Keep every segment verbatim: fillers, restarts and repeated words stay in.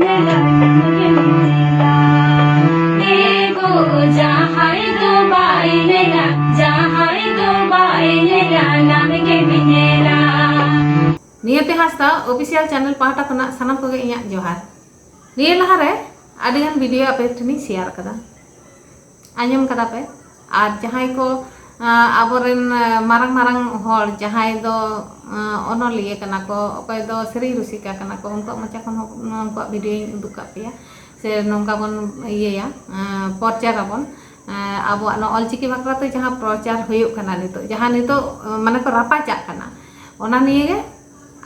ᱧᱮᱞᱟ, ᱱᱟᱢ ᱜᱮᱢ ᱧᱮᱞᱟ᱾ ᱮ ᱜᱳ, ᱡᱟᱦᱟᱸᱭ ᱫᱚ ᱵᱟᱭ ᱧᱮᱞᱟ, ᱡᱟᱦᱟᱸᱭ ᱫᱚ ᱵᱟᱭ ᱧᱮᱞᱟ, ᱱᱟᱢ ᱜᱮᱢ ᱧᱮᱞᱟ᱾ ᱱᱤᱭᱟᱹᱛᱤ ᱦᱟᱸᱥᱫᱟ Official Channel ᱯᱟᱦᱴᱟ ᱠᱷᱚᱱᱟᱜ ᱥᱟᱱᱟᱢ ᱠᱚᱜᱮ ᱤᱧᱟᱹᱜ ᱡᱚᱦᱟᱨ᱾ ᱱᱤᱭᱟᱹ ᱞᱟᱦᱟᱨᱮ ᱟᱹᱰᱤᱜᱟᱱ video ᱟᱯᱮ ᱴᱷᱮᱱᱤᱧ share ᱠᱟᱫᱟ, ᱟᱸᱡᱚᱢ ᱠᱟᱫᱟ ᱯᱮ᱾ ᱟᱨ ᱡᱟᱦᱟᱸᱭ ᱠᱚ, ᱟᱸ, ᱟᱵᱚᱨᱮᱱ, ᱟᱸ, ᱢᱟᱨᱟᱝ ᱢᱟᱨᱟᱝ ᱦᱚᱲ, ᱡᱟᱦᱟᱸᱭ ᱫᱚ, ᱟᱸ, ᱚᱱᱚᱞᱤᱭᱟᱹ ᱠᱟᱱᱟ ᱠᱚ, ᱚᱠᱚᱭ ᱫᱚ ᱥᱮᱨᱮᱧ ᱨᱩᱥᱤᱠᱟ ᱠᱟᱱᱟ ᱠᱚ, ᱩᱱᱠᱩᱣᱟᱜ ᱢᱚᱪᱟ ᱠᱷᱚᱱ ᱦᱚᱸ ᱩᱱᱠᱩᱣᱟᱜ videoᱧ ᱩᱫᱩᱜ ᱠᱟᱜ ᱯᱮᱭᱟ᱾ ᱥᱮ ᱱᱚᱝᱠᱟ ᱵᱚᱱ ᱤᱭᱟᱹᱭᱟ, ᱟᱸ, ᱯᱨᱚᱪᱟᱨ ᱟᱵᱚᱱ᱾ ᱟᱸ, ᱟᱵᱚᱣᱟᱜ ᱱᱚᱣᱟ ᱚᱞᱪᱤᱠᱤ ᱵᱟᱠᱷᱨᱟ ᱛᱮ ᱡᱟᱦᱟᱸ ᱯᱨᱚᱪᱟᱨ ᱦᱩᱭᱩᱜ ᱠᱟᱱᱟ ᱱᱤᱛᱚᱜ, ᱡᱟᱦᱟᱸ ᱱᱤᱛᱚᱜ, ᱟᱸ, ᱢᱟᱱᱮ ᱠᱚ ᱨᱟᱯᱟᱪᱟᱜ ᱠᱟᱱᱟ, ᱚᱱᱟ ᱱᱤᱭᱮ ᱜᱮ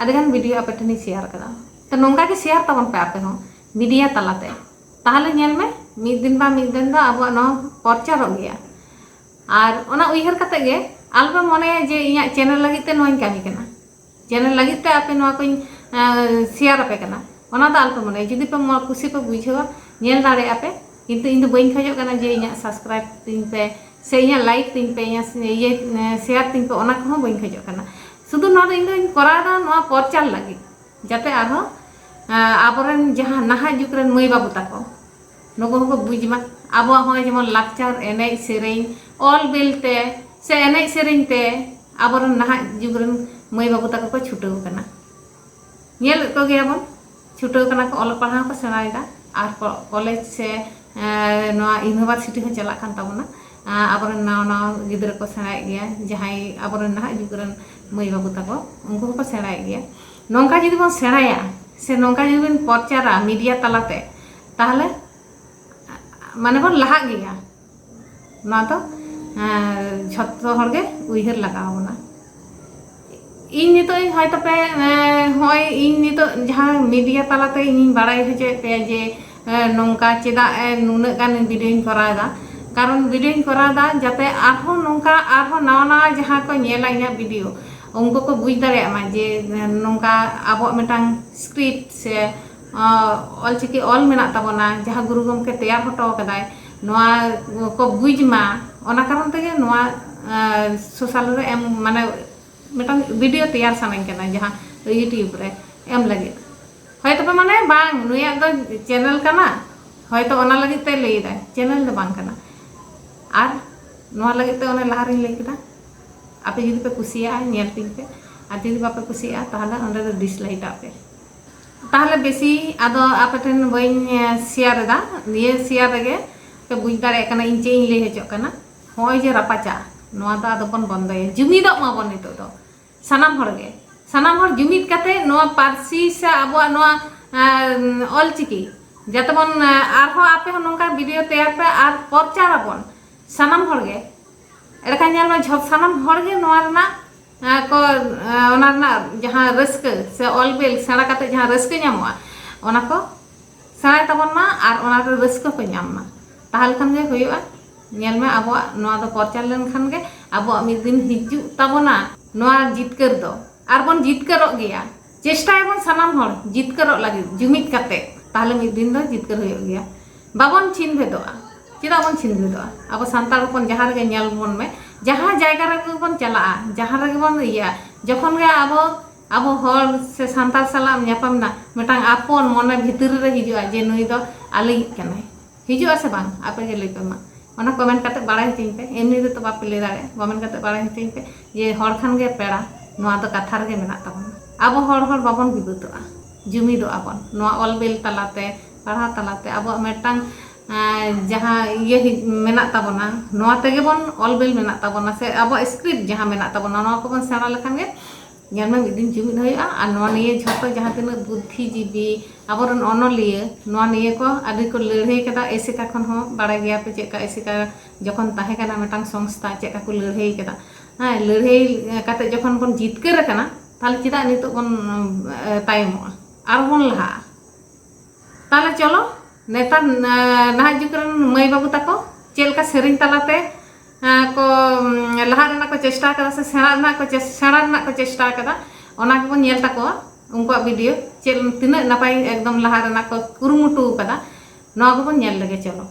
ᱟᱹᱰᱤᱜᱟᱱ video ᱟᱯᱮ ᱴᱷᱮᱱᱤᱧ share ᱠᱟᱫᱟ᱾ ᱛᱚ ᱱᱚᱝᱠᱟ ᱜᱮ share ᱛᱟᱵᱚᱱ ᱯᱮ ᱟᱯᱮ ᱦᱚᱸ media ᱛᱟᱞᱟᱛᱮ᱾ ᱛᱟᱦᱚᱞᱮ ᱧᱮᱞ ᱢᱮ, ᱢᱤᱫ ᱫᱤᱱ ᱵᱟ ᱢᱤᱫ ᱫᱤᱱ ᱫᱚ ᱟᱵᱚᱣᱟᱜ ᱱᱚᱣᱟ ᱯᱨᱚᱪᱟᱨᱚᱜ ᱜᱮᱭᱟ᱾ ᱟᱨ ᱚᱱᱟ ᱩᱭᱦᱟᱹᱨ ᱠᱟᱛᱮ ᱜᱮ ᱟᱞᱚᱯᱮ ᱢᱚᱱᱮᱭᱟ ᱡᱮ ᱤᱧᱟᱹᱜ channel ᱞᱟᱹᱜᱤᱫ ᱛᱮ ᱱᱚᱣᱟᱧ ᱠᱟᱹᱢᱤ ᱠᱟᱱᱟ, channel ᱞᱟᱹᱜᱤᱫ ᱛᱮ ᱟᱯᱮ ᱱᱚᱣᱟ ᱠᱚᱧ, ᱟᱸ, share ᱟᱯᱮ ᱠᱟᱱᱟ, ᱚᱱᱟ ᱫᱚ ᱟᱞᱚᱯᱮ ᱢᱚᱱᱮᱭᱟ᱾ ᱡᱩᱫᱤ ᱯᱮ ᱢᱚ-, ᱠᱩᱥᱤ ᱯᱮ ᱵᱩᱡᱷᱟᱹᱣᱟ, ᱧᱮᱞ ᱫᱟᱲᱮᱭᱟᱜᱼᱟ ᱯᱮ, ᱠᱤᱱᱛᱩ ᱤᱧ ᱫᱚ ᱵᱟᱹᱧ ᱠᱷᱚᱡᱚᱜ ᱠᱟᱱᱟ ᱡᱮ ᱤᱧᱟᱹᱜ subscribe ᱛᱤᱧ ᱯᱮ ᱥᱮ ᱤᱧᱟᱹᱜ like ᱛᱤᱧ ᱯᱮ, ᱤᱧᱟᱹᱜ ᱤᱭᱟᱹ, share ᱛᱤᱧ ᱯᱮ, ᱚᱱᱟ ᱠᱚᱦᱚᱸ ᱵᱟᱹᱧ ᱠᱷᱚᱡᱚᱜ ᱠᱟᱱᱟ᱾ ᱥᱩᱫᱷᱩ ᱱᱚᱣᱟ ᱫᱚ ᱤᱧ ᱫᱚᱧ ᱠᱚᱨᱟᱣ ᱮᱫᱟ ᱱᱚᱣᱟ ᱯᱨᱚᱪᱟᱨ ᱞᱟᱹᱜᱤᱫ, ᱡᱟᱛᱮ ᱟᱨᱦᱚᱸ, ᱟᱸ, ᱟᱵᱚᱨᱮᱱ ᱡᱟᱦᱟᱸ ᱱᱟᱦᱟᱜ ᱡᱩᱜᱽ ᱨᱮᱱ ᱢᱟᱹᱭ ᱵᱟᱹᱵᱩ ᱛᱟᱠᱚ, ᱱᱩᱠᱩ ᱦᱚᱸᱠᱚ ᱵᱩᱡᱽ ᱢᱟ ᱟᱵᱚᱣᱟᱜ ᱦᱚᱸᱜᱼᱚᱭ ᱡᱮᱢᱚᱱ ᱞᱟᱠᱪᱟᱨ, ᱮᱱᱮᱡ ᱥᱮᱨᱮᱧ, ᱚᱞ ᱵᱤᱞ ᱛᱮ ᱥᱮ ᱮᱱᱮᱡ ᱥᱮᱨᱮᱧ ᱛᱮ ᱟᱵᱚᱨᱮᱱ ᱱᱟᱦᱟᱜ ᱡᱩᱜᱽ ᱨᱮᱱ ᱢᱟᱹᱭ ᱵᱟᱹᱵᱩ ᱛᱟᱠᱚ ᱠᱚ ᱪᱷᱩᱴᱟᱹᱣ ᱠᱟᱱᱟ᱾ ᱧᱮᱞᱮᱫ ᱠᱚᱜᱮᱭᱟᱵᱚᱱ, ᱪᱷᱩᱴᱟᱹᱣ ᱠᱟᱱᱟ ᱠᱚ, ᱚᱞᱚᱜ ᱯᱟᱲᱦᱟᱣ ᱠᱚ ᱥᱮᱬᱟᱭᱮᱫᱟ, ᱟᱨ ᱠᱚ-, ᱠᱚᱞᱮᱡᱽ ᱥᱮ, ᱮᱸ, ᱱᱚᱣᱟ university ᱦᱚᱸ ᱪᱟᱞᱟᱜ ᱠᱟᱱ ᱛᱟᱵᱚᱱᱟ᱾ ᱮᱸ, ᱟᱵᱚᱨᱮᱱ ᱱᱟᱣᱟ ᱱᱟᱣᱟ ᱜᱤᱫᱽᱨᱟᱹ ᱠᱚ ᱥᱮᱬᱟᱭᱮᱫ ᱜᱮᱭᱟ, ᱡᱟᱦᱟᱸᱭ ᱟᱵᱚᱨᱮᱱ ᱱᱟᱦᱟᱜ ᱡᱩᱜᱽ ᱨᱮᱱ ᱢᱟᱹᱭ ᱵᱟᱹᱵᱩ ᱛᱟᱠᱚ, ᱩᱱᱠᱩ ᱦᱚᱸᱠᱚ ᱥᱮᱬᱟᱭᱮᱫ ᱜᱮᱭᱟ᱾ ᱱᱚᱝᱠᱟ ᱡᱩᱫᱤ ᱵᱚᱱ ᱥᱮᱬᱟᱭᱟ ᱥᱮ ᱱᱚᱝᱠᱟ ᱡᱩᱫᱤ ᱵᱚᱱ ᱯᱨᱚᱪᱟᱨᱟ media ᱛᱟᱞᱟᱛᱮ, ᱛᱟᱦᱚᱞᱮ ᱢᱟᱱᱮ ᱵᱚᱱ ᱞᱟᱦᱟᱜ ᱜᱮᱭᱟ᱾ ᱱᱚᱣᱟ ᱫᱚ, ᱮᱸ, ᱡᱷᱚᱛᱚ ᱦᱚᱲ ᱜᱮ ᱩᱭᱦᱟᱹᱨ ᱞᱟᱜᱟᱣ ᱵᱚᱱᱟ᱾ ᱤᱧ ᱱᱤᱛᱚᱜ ᱤᱧ ᱦᱚᱭᱛᱚ ᱯᱮ, ᱮᱸ, ᱦᱚᱸᱜᱼᱚᱭ ᱤᱧ ᱱᱤᱛᱚᱜ ᱡᱟᱦᱟᱸ media ᱛᱟᱞᱟᱛᱮ ᱤᱧᱤᱧ ᱵᱟᱲᱟᱭ ᱦᱚᱪᱚᱭᱮᱫ ᱯᱮᱭᱟ ᱡᱮ, ᱮᱸ, ᱱᱚᱝᱠᱟ ᱪᱮᱫᱟᱜ, ᱮᱸ, ᱱᱩᱱᱟᱹᱜ ᱜᱟᱱ videoᱧ ᱠᱚᱨᱟᱣ ᱮᱫᱟ᱾ ᱠᱟᱨᱚᱱ videoᱧ ᱠᱚᱨᱟᱣ ᱮᱫᱟ ᱡᱟᱛᱮ ᱟᱨᱦᱚᱸ ᱱᱚᱝᱠᱟ ᱟᱨᱦᱚᱸ ᱱᱟᱣᱟ ᱱᱟᱣᱟ ᱡᱟᱦᱟᱸ ᱠᱚ ᱧᱮᱞᱟ ᱤᱧᱟᱹᱜ video, ᱩᱱᱠᱩ ᱠᱚ ᱵᱩᱡᱽ ᱫᱟᱲᱮᱭᱟᱜ ᱢᱟ ᱡᱮ, ᱮᱸ, ᱱᱚᱝᱠᱟ ᱟᱵᱚᱣᱟᱜ ᱢᱤᱫᱴᱟᱝ script ᱥᱮ, ᱚ, ᱚᱞᱪᱤᱠᱤ ᱚᱞ ᱢᱮᱱᱟᱜ ᱛᱟᱵᱚᱱᱟ, ᱡᱟᱦᱟᱸ ᱜᱩᱨᱩ ᱜᱚᱢᱠᱮ ᱛᱮᱭᱟᱨ ᱦᱚᱴᱚ ᱟᱠᱟᱫᱟᱭ, ᱱᱚᱣᱟ ᱠᱚ ᱵᱩᱡᱽ ᱢᱟ᱾ ᱚᱱᱟ ᱠᱟᱨᱚᱱ ᱛᱮᱜᱮ ᱱᱚᱣᱟ, ᱮᱸ, social ᱨᱮ ᱮᱢ, ᱢᱟᱱᱮ ᱢᱤᱫᱴᱟᱝ video ᱛᱮᱭᱟᱨ ᱥᱟᱱᱟᱧ ᱠᱟᱱᱟ ᱡᱟᱦᱟᱸ YouTube ᱨᱮ ᱮᱢ ᱞᱟᱹᱜᱤᱫ᱾ ᱦᱚᱭᱛᱚ ᱯᱮ ᱢᱟᱱᱮ, ᱵᱟᱝ, ᱱᱩᱭᱟᱜ ᱫᱚ ᱪᱮᱱᱮᱞ ᱠᱟᱱᱟ, ᱦᱚᱭᱛᱚ ᱚᱱᱟ ᱞᱟᱹᱜᱤᱫ ᱛᱮ ᱞᱟᱹᱭ ᱮᱫᱟᱭ, ᱪᱮᱱᱮᱞ ᱫᱚ ᱵᱟᱝ ᱠᱟᱱᱟ᱾ ᱟᱨ ᱱᱚᱣᱟ ᱞᱟᱹᱜᱤᱫ ᱛᱮ ᱚᱱᱮ ᱞᱟᱦᱟ ᱨᱤᱧ ᱞᱟᱹᱭ ᱠᱮᱫᱟ, ᱟᱯᱮ ᱡᱩᱫᱤ ᱯᱮ ᱠᱩᱥᱤᱭᱟᱜᱼᱟ, ᱧᱮᱞ ᱛᱤᱧ ᱯᱮ, ᱟᱨ ᱡᱩᱫᱤ ᱵᱟᱯᱮ ᱠᱩᱥᱤᱭᱟᱜᱼᱟ, ᱛᱟᱦᱚᱞᱮ ᱚᱸᱰᱮ ᱫᱚ ᱰᱤᱥᱞᱟᱭᱤᱠ ᱟᱜ ᱯᱮ᱾ ᱛᱟᱦᱚᱞᱮ ᱵᱮᱥᱤ ᱟᱫᱚ ᱟᱯᱮ ᱴᱷᱮᱱ ᱵᱟᱹᱧ ᱥᱮᱭᱟᱨ ᱮᱫᱟ᱾ ᱱᱤᱭᱟᱹ ᱥᱮᱭᱟᱨ ᱨᱮᱜᱮ ᱯᱮ ᱵᱩᱡᱽ ᱫᱟᱲᱮᱭᱟᱜ ᱠᱟᱱᱟ ᱤᱧ ᱪᱮᱫ ᱤᱧ ᱞᱟᱹᱭ ᱦᱚᱪᱚᱜ ᱠᱟᱱᱟ᱾ ᱱᱚᱜᱼᱚᱭ ᱡᱮ ᱨᱟᱯᱟᱪᱟᱜ, ᱱᱚᱣᱟ ᱫᱚ ᱟᱫᱚ ᱵᱚᱱ ᱵᱚᱱᱫᱚᱭᱟ, ᱡᱩᱢᱤᱫᱚᱜ ᱢᱟᱵᱚᱱ ᱱᱤᱛᱚᱜ ᱫᱚ᱾ ᱥᱟᱱᱟᱢ ᱦᱚᱲ ᱜᱮ, ᱥᱟᱱᱟᱢ ᱦᱚᱲ ᱡᱩᱢᱤᱫ ᱠᱟᱛᱮ ᱱᱚᱣᱟ ᱯᱟᱹᱨᱥᱤ ᱥᱮ ᱟᱵᱚᱣᱟᱜ ᱱᱚᱣᱟ, ᱟᱸ, ᱚᱞᱪᱤᱠᱤ ᱡᱟᱛᱮ ᱵᱚᱱ, ᱟᱸ, ᱟᱨᱦᱚᱸ ᱟᱯᱮ ᱦᱚᱸ ᱱᱚᱝᱠᱟ ᱵᱷᱤᱰᱤᱭᱳ ᱛᱮᱭᱟᱨ ᱯᱮ ᱟᱨ ᱯᱨᱚᱪᱟᱨ ᱟᱵᱚᱱ ᱥᱟᱱᱟᱢ ᱦᱚᱲ ᱜᱮ᱾ ᱮᱸᱰᱮᱠᱷᱟᱱ ᱧᱮᱞ ᱢᱮ, ᱡᱷᱚᱛᱚ ᱥᱟᱱᱟᱢ ᱦᱚᱲ ᱜᱮ ᱱᱚᱣᱟ ᱨᱮᱱᱟᱜ, ᱟᱸ, ᱠᱚ, ᱟᱸ, ᱚᱱᱟ ᱨᱮᱱᱟᱜ ᱡᱟᱦᱟᱸ ᱨᱟᱹᱥᱠᱟᱹ ᱥᱮ ᱚᱞ ᱵᱤᱞ ᱥᱮᱬᱟ ᱠᱟᱛᱮ ᱡᱟᱦᱟᱸ ᱨᱟᱹᱥᱠᱟᱹ ᱧᱟᱢᱚᱜᱼᱟ, ᱚᱱᱟ ᱠᱚ ᱥᱮᱬᱟᱭ ᱛᱟᱵᱚᱱ ᱢᱟ ᱟᱨ ᱚᱱᱟ ᱨᱮ ᱨᱟᱹᱥᱠᱟᱹ ᱠᱚ ᱧᱟᱢ ᱢᱟ᱾ ᱛᱟᱦᱚᱞᱮ ᱠᱷᱟᱱ ᱜᱮ ᱦᱩᱭᱩᱜᱼᱟ᱾ ᱧᱮᱞ ᱢᱮ, ᱟᱵᱚᱣᱟᱜ ᱱᱚᱣᱟ ᱫᱚ ᱯᱨᱚᱪᱟᱨ ᱞᱮᱱᱠᱷᱟᱱ ᱜᱮ ᱟᱵᱚᱣᱟᱜ ᱢᱤᱫ ᱫᱤᱱ ᱦᱤᱡᱩᱜ ᱛᱟᱵᱚᱱᱟ ᱱᱚᱣᱟ ᱡᱤᱛᱠᱟᱹᱨ ᱫᱚ, ᱟᱨ ᱵᱚᱱ ᱡᱤᱛᱠᱟᱹᱨᱚᱜ ᱜᱮᱭᱟ᱾ ᱪᱮᱥᱴᱟᱭᱟᱵᱚᱱ ᱥᱟᱱᱟᱢ ᱦᱚᱲ ᱡᱤᱛᱠᱟᱹᱨᱚᱜ ᱞᱟᱹᱜᱤᱫ ᱡᱩᱢᱤᱫ ᱠᱟᱛᱮ, ᱛᱟᱦᱚᱞᱮ ᱢᱤᱫ ᱫᱤᱱ ᱫᱚ ᱡᱤᱛᱠᱟᱹᱨ ᱦᱩᱭᱩᱜ ᱜᱮᱭᱟ᱾ ᱵᱟᱵᱚᱱ ᱪᱷᱤᱱ ᱵᱷᱮᱫᱚᱜᱼᱟ᱾ ᱪᱮᱫᱟᱜ ᱵᱚᱱ ᱪᱷᱤᱱ ᱵᱷᱮᱫᱚᱜᱼᱟ? ᱟᱵᱚ ᱥᱟᱱᱛᱟᱲ ᱦᱚᱯᱚᱱ ᱡᱟᱦᱟᱸ ᱨᱮᱜᱮ ᱧᱮᱞ ᱵᱚᱱ ᱢᱮ, ᱡᱟᱦᱟᱸ ᱡᱟᱭᱜᱟ ᱨᱮᱜᱮ ᱵᱚᱱ ᱪᱟᱞᱟᱜᱼᱟ, ᱡᱟᱦᱟᱸ ᱨᱮᱜᱮ ᱵᱚᱱ ᱤᱭᱟᱹᱜᱼᱟ, ᱡᱚᱠᱷᱚᱱ ᱜᱮ ᱟᱵᱚ, ᱟᱵᱚ ᱦᱚᱲ ᱥᱮ ᱥᱟᱱᱛᱟᱲ ᱥᱟᱞᱟᱜ ᱮᱢ ᱧᱟᱯᱟᱢ ᱮᱱᱟ, ᱢᱤᱫᱴᱟᱝ ᱟᱯᱚᱱ ᱢᱚᱱᱮ ᱵᱷᱤᱛᱨᱤ ᱨᱮ ᱦᱤᱡᱩᱜᱼᱟ ᱡᱮ ᱱᱩᱭ ᱫᱚ ᱟᱞᱮᱭᱤᱡ ᱠᱟᱱᱟᱭ᱾ ᱦᱤᱡᱩᱜᱼᱟ ᱥᱮ ᱵᱟᱝ? ᱟᱯᱮ ᱜᱮ ᱞᱟᱹᱭ ᱯᱮ ᱢᱟ᱾ ᱚᱱᱟ ᱠᱚᱢᱮᱱᱴ ᱠᱟᱛᱮ ᱵᱟᱲᱟᱭ ᱦᱚᱪᱚᱧ ᱯᱮ᱾ ᱮᱢᱱᱤ ᱨᱮᱛᱚ ᱵᱟᱯᱮ ᱞᱟᱹᱭ ᱫᱟᱲᱮᱭᱟᱜᱼᱟ᱾ ᱠᱚᱢᱮᱱᱴ ᱠᱟᱛᱮ ᱵᱟᱲᱟᱭ ᱦᱚᱪᱚᱧ ᱯᱮ ᱡᱮ ᱦᱚᱲ ᱠᱷᱟᱱ ᱜᱮ ᱯᱮᱲᱟ, ᱱᱚᱣᱟ ᱫᱚ ᱠᱟᱛᱷᱟ ᱨᱮᱜᱮ ᱢᱮᱱᱟᱜ ᱛᱟᱵᱚᱱᱟ᱾ ᱟᱵᱚ ᱦᱚᱲ, ᱦᱚᱲ ᱵᱟᱵᱚᱱ ᱵᱤᱵᱟᱹᱫᱚᱜᱼᱟ, ᱡᱩᱢᱤᱫᱚᱜᱼᱟ ᱵᱚᱱ᱾ ᱱᱚᱣᱟ ᱚᱞ ᱵᱤᱞ ᱛᱟᱞᱟᱛᱮ, ᱯᱟᱲᱦᱟᱣ ᱛᱟᱞᱟᱛᱮ ᱟᱵᱚᱣᱟᱜ ᱢᱤᱫᱴᱟᱝ, ᱮᱸ, ᱡᱟᱦᱟᱸ ᱤᱭᱟᱹ ᱦᱤ-, ᱢᱮᱱᱟᱜ ᱛᱟᱵᱚᱱᱟ, ᱱᱚᱣᱟ ᱛᱮᱜᱮ ᱵᱚᱱ ᱚᱞ ᱵᱤᱞ ᱢᱮᱱᱟᱜ ᱛᱟᱵᱚᱱᱟ, ᱥᱮ ᱟᱵᱚᱣᱟᱜ ᱥᱠᱨᱤᱯᱴ ᱡᱟᱦᱟᱸ ᱢᱮᱱᱟᱜ ᱛᱟᱵᱚᱱᱟ, ᱱᱚᱣᱟ ᱠᱚᱵᱚᱱ ᱥᱮᱬᱟ ᱞᱮᱠᱷᱟᱱ ᱜᱮ ᱧᱮᱞ ᱢᱮ, ᱢᱤᱫ ᱫᱤᱱ ᱡᱩᱢᱤᱫ ᱦᱩᱭᱩᱜᱼᱟ᱾ ᱟᱨ ᱱᱚᱣᱟ ᱱᱤᱭᱮ ᱡᱷᱚᱛᱚ ᱡᱟᱦᱟᱸ ᱛᱤᱱᱟᱹᱜ ᱵᱩᱫᱽᱫᱷᱤᱡᱤᱵᱤ, ᱟᱵᱚᱨᱮᱱ ᱚᱱᱚᱞᱤᱭᱟᱹ, ᱱᱚᱣᱟ ᱱᱤᱭᱮ ᱠᱚ ᱟᱹᱰᱤ ᱠᱚ ᱞᱟᱹᱲᱦᱟᱹᱭ ᱠᱟᱫᱟ᱾ ᱮᱥᱮᱠᱟ ᱠᱷᱚᱱ ᱦᱚᱸ ᱵᱟᱲᱟᱭ ᱜᱮᱭᱟ ᱯᱮ ᱪᱮᱫ ᱞᱮᱠᱟ ᱮᱥᱮᱠᱟ ᱡᱚᱠᱷᱚᱱ ᱛᱟᱦᱮᱸ ᱠᱟᱱᱟ ᱢᱤᱫᱴᱟᱝ ᱥᱚᱝᱥᱛᱷᱟ, ᱪᱮᱫ ᱞᱮᱠᱟ ᱠᱚ ᱞᱟᱹᱲᱦᱟᱹᱭ ᱠᱟᱫᱟ᱾ ᱦᱮᱸ, ᱞᱟᱹᱲᱦᱟᱹᱭ ᱠᱟᱛᱮ ᱡᱚᱠᱷᱚᱱ ᱵᱚᱱ ᱡᱤᱛᱠᱟᱹᱨ ᱟᱠᱟᱱᱟ, ᱛᱟᱦᱞᱮ ᱪᱮᱫᱟᱜ ᱱᱤᱛᱚᱜ ᱵᱚᱱ, ᱮ, ᱛᱟᱭᱚᱢᱚᱜᱼᱟ? ᱟᱨ ᱵᱚᱱ ᱞᱟᱦᱟᱜᱼᱟ᱾ ᱛᱟᱦᱞᱮ ᱪᱚᱞᱚ, ᱱᱮᱛᱟᱨ, ᱮ, ᱱᱟᱦᱟᱜ ᱡᱩᱜᱽ ᱨᱮᱱ ᱢᱟᱹᱭ ᱵᱟᱹᱵᱩ ᱛᱟᱠᱚ ᱪᱮᱫ ᱞᱮᱠᱟ ᱥᱮᱨᱮᱧ ᱛᱟᱞᱟᱛᱮ, ᱮ, ᱠᱚ, ᱩᱢ, ᱞᱟᱦᱟ ᱨᱮᱱᱟᱜ ᱠᱚ ᱪᱮᱥᱴᱟ ᱠᱟᱫᱟ ᱥᱮ ᱥᱮᱬᱟ ᱨᱮᱱᱟᱜ ᱠᱚ ᱪᱮᱥ-, ᱥᱮᱬᱟ ᱨᱮᱱᱟᱜ ᱠᱚ ᱪᱮᱥᱴᱟ ᱠᱟᱫᱟ, ᱚᱱᱟ ᱜᱮᱵᱚᱱ ᱧᱮᱞ ᱛᱟᱠᱚᱣᱟ᱾ ᱩᱱᱠᱩᱣᱟᱜ ᱵᱷᱤᱰᱤᱭᱳ ᱪᱮᱫ, ᱛᱤᱱᱟᱹᱜ ᱱᱟᱯᱟᱭ ᱮᱠᱫᱚᱢ ᱞᱟᱦᱟ ᱨᱮᱱᱟᱜ ᱠᱚ ᱠᱩᱨᱩᱢᱩᱴᱩ ᱠᱟᱫᱟ, ᱱᱚᱣᱟ ᱜᱮᱵᱚᱱ ᱧᱮᱞ ᱞᱮᱜᱮ᱾ ᱪᱚᱞᱚ᱾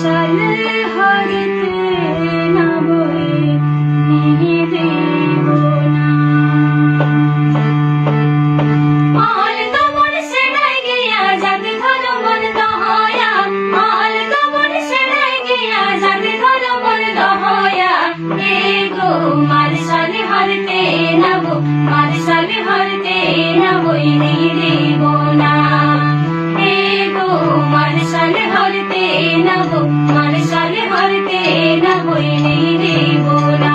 ᱥᱟᱞᱮ ᱦᱚᱨ ᱛᱮ ᱱᱟᱵᱚᱭ ᱱᱤᱦᱤᱫᱤ ᱵᱚᱱᱟ᱾ ᱚᱞ ᱫᱚᱵᱚᱱ ᱥᱮᱬᱟᱭ ᱜᱮᱭᱟ, ᱡᱟᱹᱛᱤ ᱫᱷᱚᱨᱚᱢ ᱵᱚᱱ ᱫᱚᱦᱚᱭᱟ᱾ ᱚᱞ ᱫᱚᱵᱚᱱ ᱥᱮᱬᱟᱭ ᱜᱮᱭᱟ, ᱡᱟᱹᱛᱤ ᱫᱷᱚᱨᱚᱢ ᱵᱚᱱ ᱫᱚᱦᱚᱭᱟ᱾ ᱮᱜᱳ ᱢᱟᱨᱥᱟᱞ ᱦᱚᱨ ᱛᱮ ᱱᱟᱵᱚ, ᱢᱟᱨᱥᱟᱞ ᱦᱚᱨ ᱛᱮ ᱱᱟᱵᱚᱭ ᱱᱤᱦᱤᱫᱤ ᱵᱚᱱᱟ᱾ ᱮᱜᱳ ᱢᱟᱨᱥᱟᱞ ᱦᱚᱨ ᱛᱮ ᱱᱟᱵᱚ, ᱢᱟᱨᱥᱟᱞ ᱦᱚᱨ ᱛᱮ ᱱᱟᱵᱚᱭ ᱱᱤᱦᱤᱫᱤ ᱵᱚᱱᱟ᱾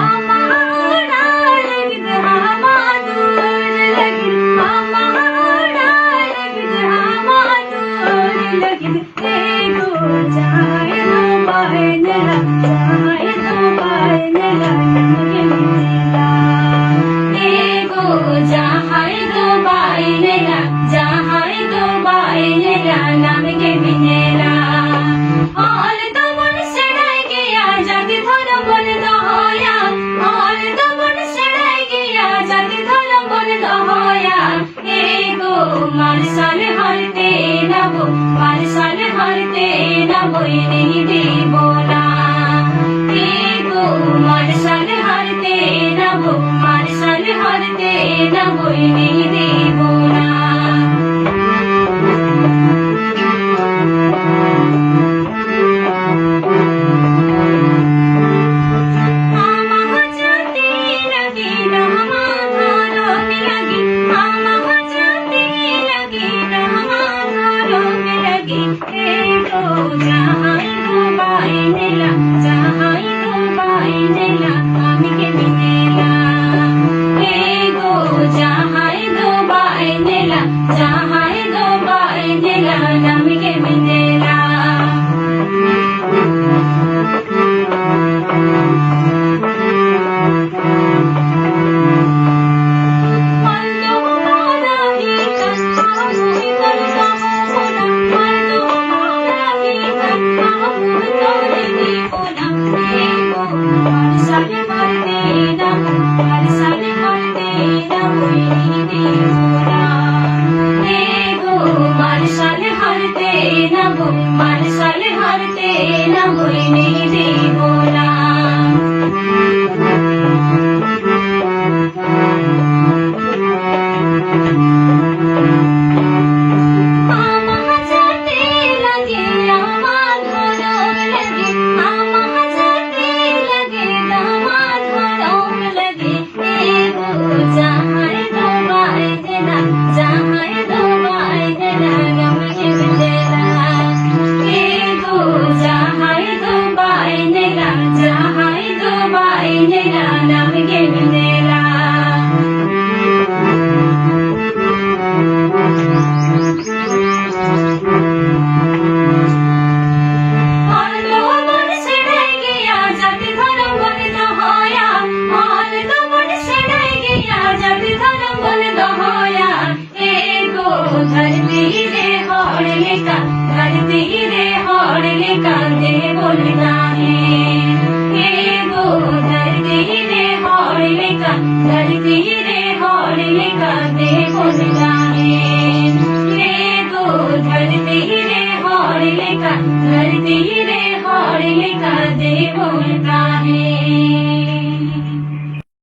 ᱟᱢᱟᱜ ᱚᱲᱟᱜ ᱞᱟᱹᱜᱤᱫ, ᱟᱢᱟᱜ ᱫᱩᱣᱟᱹᱨ ᱞᱟᱹᱜᱤᱫ, ᱟᱢᱟᱜ ᱚᱲᱟᱜ ᱞᱟᱹᱜᱤᱫ, ᱟᱢᱟᱜ ᱫᱩᱣᱟᱹᱨ ᱞᱟᱹᱜᱤᱫ᱾ ᱮᱜᱳ ᱡᱟᱦᱟᱸᱭ ᱫᱚ ᱵᱟᱭ ᱧᱮᱞᱟ, ᱡᱟᱦᱟᱸᱭ ᱫᱚ ᱵᱟᱭ ᱧᱮᱞᱟ, ᱧᱮᱞ ᱜᱮᱢ ᱧᱮᱞᱟ᱾ ᱮᱜᱳ ᱡᱟᱦᱟᱸᱭ ᱫᱚ ᱵᱟᱭ ᱧᱮᱞᱟ, ᱡᱟᱦᱟᱸᱭ ᱫᱚ ᱵᱟᱭ ᱧᱮᱞᱟ, ᱱᱟᱢ ᱜᱮᱢ ᱧᱮᱞᱟ᱾ ᱚᱞ ᱫᱚᱵᱚᱱ ᱥᱮᱬᱟᱭ ᱜᱮᱭᱟ, ᱡᱟᱹᱛᱤ ᱫᱷᱚᱨᱚᱢ ᱵᱚᱱ ᱫᱚᱦᱚᱭᱟ᱾ ᱚᱞ ᱫᱚᱵᱚᱱ ᱥᱮᱬᱟᱭ ᱜᱮᱭᱟ, ᱡᱟᱹᱛᱤ ᱫᱷᱚᱨᱚᱢ ᱵᱚᱱ ᱫᱚᱦᱚᱭᱟ᱾ ᱮᱜᱳ ᱢᱟᱨᱥᱟᱞ ᱦᱚᱨ ᱛᱮ ᱱᱟᱵᱚ, ᱢᱟᱨᱥᱟᱞ ᱦᱚᱨ ᱛᱮ ᱱᱟᱵᱚᱭ ᱱᱤᱦᱤᱫᱤ ᱵᱚᱱᱟ᱾ ᱮᱜᱳ ᱢᱟᱨᱥᱟᱞ ᱦᱚᱨ ᱛᱮ ᱱᱟᱵᱚ, ᱢᱟᱨᱥᱟᱞ ᱦᱚᱨ ᱛᱮ ᱱᱟᱵᱚᱭ ᱱᱤᱦᱤᱫᱤ ᱵᱚᱱᱟ᱾ ᱟᱢᱟᱜ ᱡᱟᱹᱛᱤ ᱞᱟᱹᱜᱤᱫ, ᱟᱢᱟᱜ ᱫᱷᱚᱨᱚᱢ ᱞᱟᱹᱜᱤᱫ, ᱟᱢᱟᱜ ᱡᱟᱹᱛᱤ ᱞᱟᱹᱜᱤᱫ, ᱟᱢᱟᱜ ᱫᱷᱚᱨᱚᱢ ᱞᱟᱹᱜᱤᱫ᱾ ᱮᱜᱳ ᱡᱟᱦᱟᱸᱭ ᱫᱚ ᱵᱟᱭ ᱧᱮᱞᱟ, ᱡᱟᱦᱟᱸᱭ ᱫᱚ ᱵᱟᱭ ᱧᱮᱞᱟ, ᱟᱢ ᱜᱮᱢ ᱧᱮᱞᱟ᱾ ᱮᱜᱳ ᱡᱟᱦᱟᱸᱭ ᱫᱚ ᱵᱟᱭ ᱫᱷᱚᱨᱚᱢ ᱵᱚᱱ ᱫᱚᱦᱚᱭᱟ, ᱮ ᱜᱳ ᱫᱷᱟᱹᱨᱛᱤ ᱨᱮ ᱦᱚᱲ ᱞᱮᱠᱟ, ᱫᱷᱟᱹᱨᱛᱤ ᱨᱮ ᱦᱚᱲ ᱞᱮᱠᱟ ᱫᱮᱵᱚᱱ